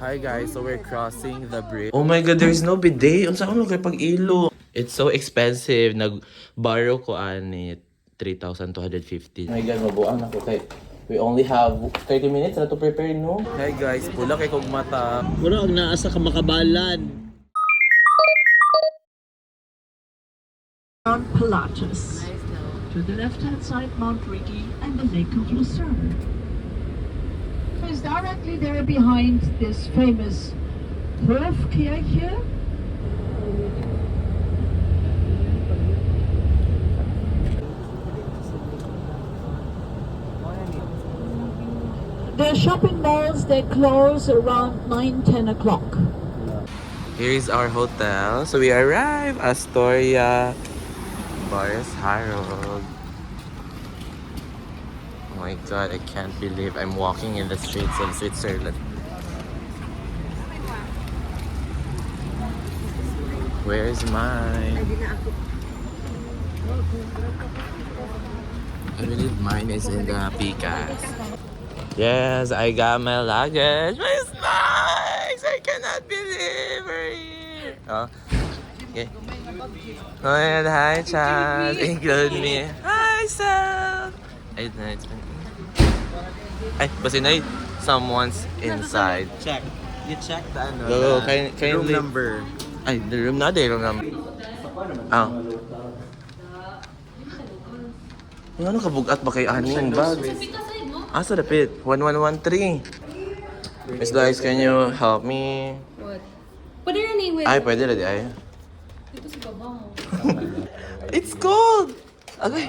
Hi guys, so we're crossing the bridge. Oh my God, there's no bidet. Unsa ko kay pag-ilo? It's so expensive. Nag-borrow ko ani 3,250. Oh my God, mabuang ako kay we only have 30 minutes na to prepare, no? Hi guys, pula kay kog mata. Mura ang naa sa kamakabalan. Mount Pilatus. To the left-hand side, Mount Rigi and the Lake of Lucerne. Is directly there behind this famous Hofkirche. The shopping malls, they close around 9, 10 o'clock. Here is our hotel. So we arrive Astoria Boris Harold. Oh my God, I can't believe I'm walking in the streets of Switzerland. Where's mine? I believe mine is in the Picas. Yes, I got my luggage. My snacks! I cannot believe we're here. Oh, okay. Oh, and hi, Chad. Include me. Hi, Seth. Ay, na, it's been... Ay, basta na, someone's inside. Check. You check the ano, Go, the kindly. room number. Ay, the room na, the room number. Ah. Ang ano kabugat ba kay aning bag? Ah, sa dapit. 1113. Miss Lois, can you help me? What? Pwede rin eh, Ay, pwede na di ay. Dito sa baba. It's cold! Okay.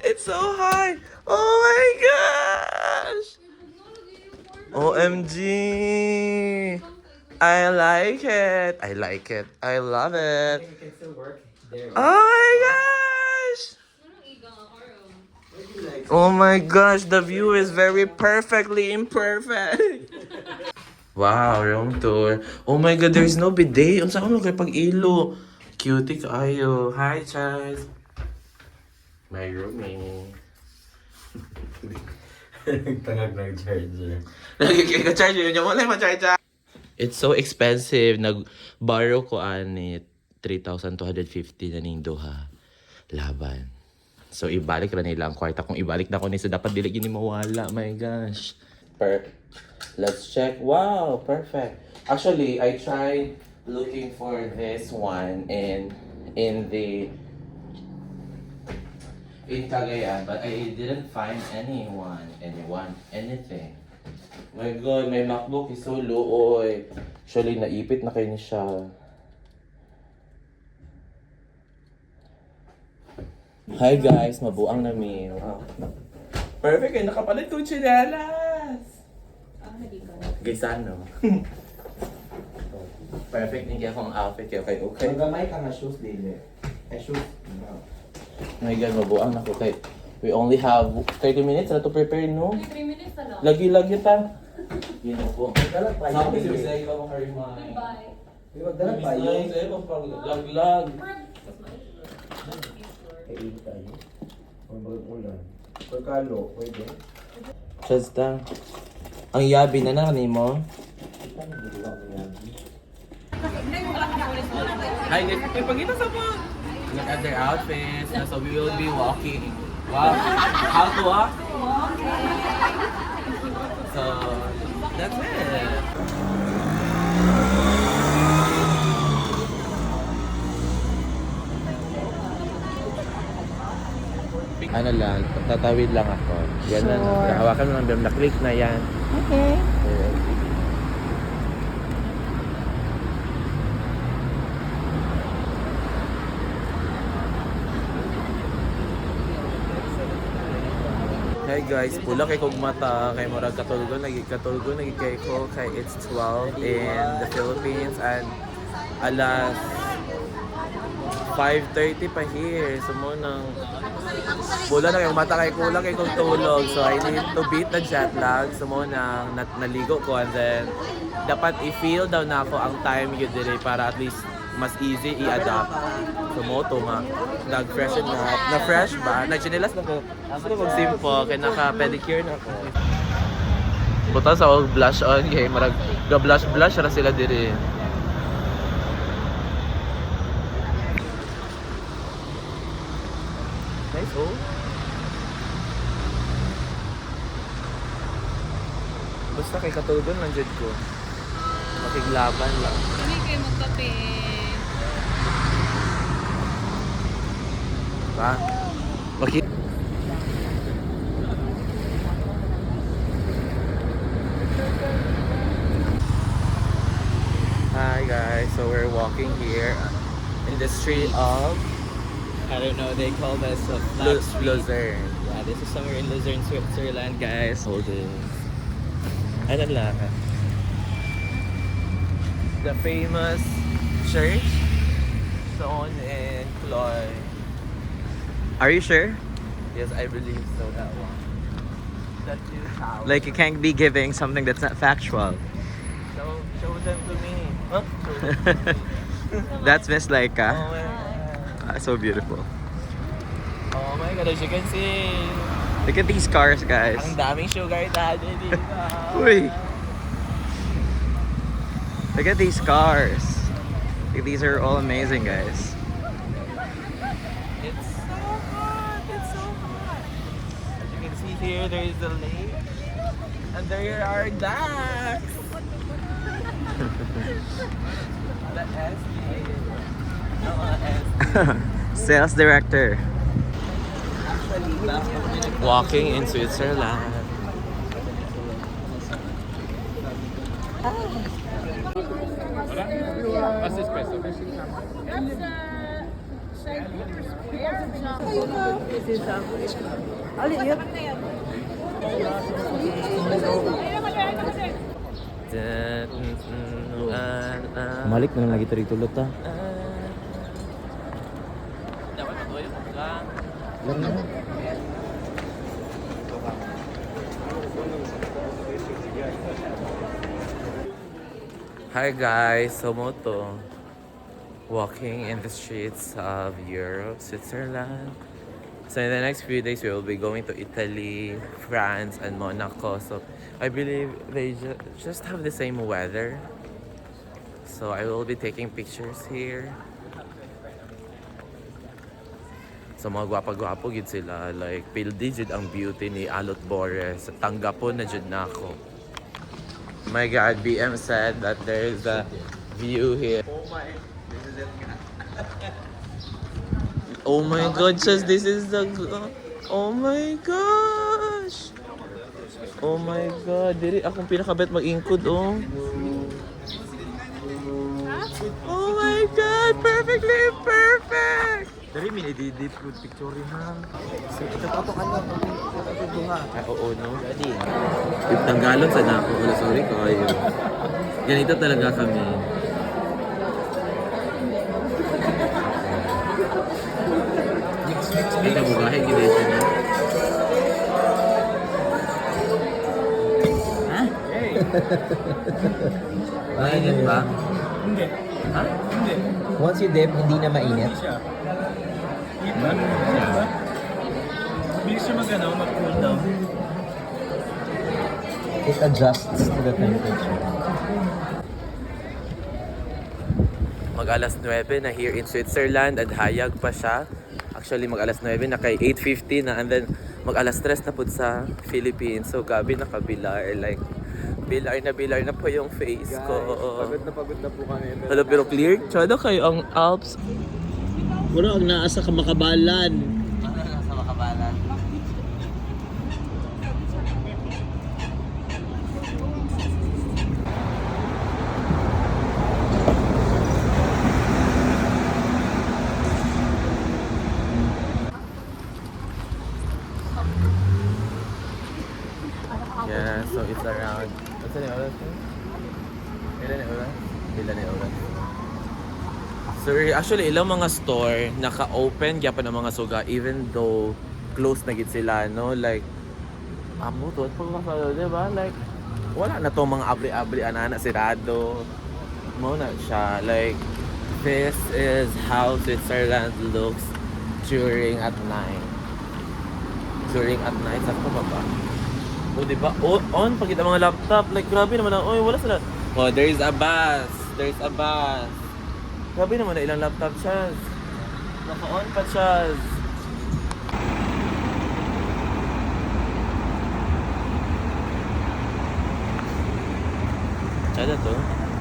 It's so high! Oh my gosh! OMG! I like it! I like it. I love it. You can still work there. Oh my gosh! Oh my gosh, the view is very perfectly imperfect. Wow, room tour. Oh my God, there's no bidet. Unsa ko kay pag-ilo? Cutie kaayo. Hi, Chaz. My roomie. Tangag ng charger. Nagkika-charge yun. Yung wala ma-charge. It's so expensive. Nag-borrow ko ani 3,250 na ning duha. Laban. So, ibalik ra nila ang kwarta. Kung ibalik na ko ni so dapat dili gini mawala. My gosh. Let's check. Wow, perfect. Actually, I tried looking for this one in Cagayan, but I didn't find anyone, anyone, anything. My God, my MacBook is so looy. Actually, naipit na kayo ni siya. Hi guys, mabuang na mi. Wow. Perfect, eh, nakapalit kong tsinelas. Guys, ano? Perfect, hindi akong outfit kaya okay, okay. Magamay ka nga shoes, dili. Ay, shoes. No. Oh my God, mabuang na ko kay we only have 30 minutes na to prepare, no? 3 minutes na lang. Lagi-lagi ta. Yun po. Magdala pa Sabi si Miss Lai, ikaw makarimind. Bye. Magdala Miss pa Lai, sa'yo, laglag. Kain tayo. Or mag-ulan. Or kalo, pwede. Chasta. Ang yabi na na kanimo. Hi guys, may pagita sa po. Look at their outfits. So we will be walking. Wow. How to walk? So that's it. Ano lang, tatawid lang ako. Yan na. Sure. Hawakan mo lang, na-click na yan. Okay. Hi guys, pula kay kog mata kay murag katulgo nagi katulgo nagi kay ko kay it's 12 in the Philippines and alas 5:30 pa here. So mo nang pula na kay mata kay kulang kay kog tulog. So I need to beat the jet lag. So mo nang naligo ko and then dapat i-feel daw na ako ang time yun dire para at least mas easy i-adapt. So mao to nga nag-freshen na, na-fresh ba? Nag-chinelas na ko. Gusto mag simple kay naka-pedicure na ko. Buta sa og blush on kay marag ga blush blush ra sila diri. Nice, oh. Basta kay katulgon lang jud ko. Makiglaban lang. Kami kayo magkape. Ba? Maki Hi guys, so we're walking here in the street of I don't know, they call this a flat street. Luzerne. Yeah, this is somewhere in Luzerne, Switzerland, guys. Hold this. Ano lang? The famous church, Son and Chloe. Are you sure? Yes, I believe so, that one. That new tower. Like, you can't be giving something that's not factual. Show them to me. Huh? Show them to me. That's Miss Laika. Oh my God. Ah, so beautiful. Oh my God, as you can see. Look at these cars, guys. Ang daming sugar daddy dito. Uy! Look at these cars. Like, these are all amazing, guys. It's so hot. It's so hot. As you can see here, there is a lake. And there are ducks. The SD. The SD. Sales director. Walking in Switzerland. Malik na lang lagi tayo tulot ta. Dapat matuloy ka. Hi guys, so mao to walking in the streets of Europe, Switzerland. So in the next few days, we will be going to Italy, France, and Monaco. So I believe they just have the same weather. So I will be taking pictures here. So mga gwapa-gwapo gid sila. Like, pildi jud ang beauty ni Alot Bores. Tanggapon na jud nako. My God, BM said that there is a view here. Oh my, this is it. Oh my God, just this is the... Oh my gosh! Oh my God, diri akong pinakabet mag-ingkod, oh. Oh my God, perfectly perfect! Dari minididip good picture ha. Ito ka lang. Ito duha. Ay, oo, no? Ready. If Tagalog sa nako, wala, sorry kayo. Ganito talaga kami. Ay, nabugahe, gina siya na. Ha? Mainit ba? Hindi. Ha? Hindi. Once you dip, hindi na mainit. Hindi siya. Hindi ba? Bilis siya mag, ano, mag-cool down. It adjusts to the temperature. Mag alas 9 na here in Switzerland at hayag pa siya. Actually, mag alas 9 na kay 8:50 na and then mag alas 3 na pud sa Philippines. So gabi na kabilar, like bilar na po yung face ko. Pagod na po kami. Hello, pero clear? Tsada kayo ang Alps. Wala ang naa sa kamakabalan. Sa makabalan. Yeah, so it's around, what's the name of that? Ilan na oras? Ilan na oras? So actually ilang mga store naka-open gyapon ang mga suga even though closed na gid sila, no, like amo to pag masalo, di ba, like wala na to mga abri-abri anana sirado mo na siya, like This is how Switzerland looks during at night. During at night, sakto ba ba? Oh, di ba? Oh, on, pagkita mga laptop. Like, grabe naman ang, oy, wala sila. Oh, there is a bus. There is a bus. Grabe naman na ilang laptop, Chaz. Naka-on pa, Chaz. Chaz na to.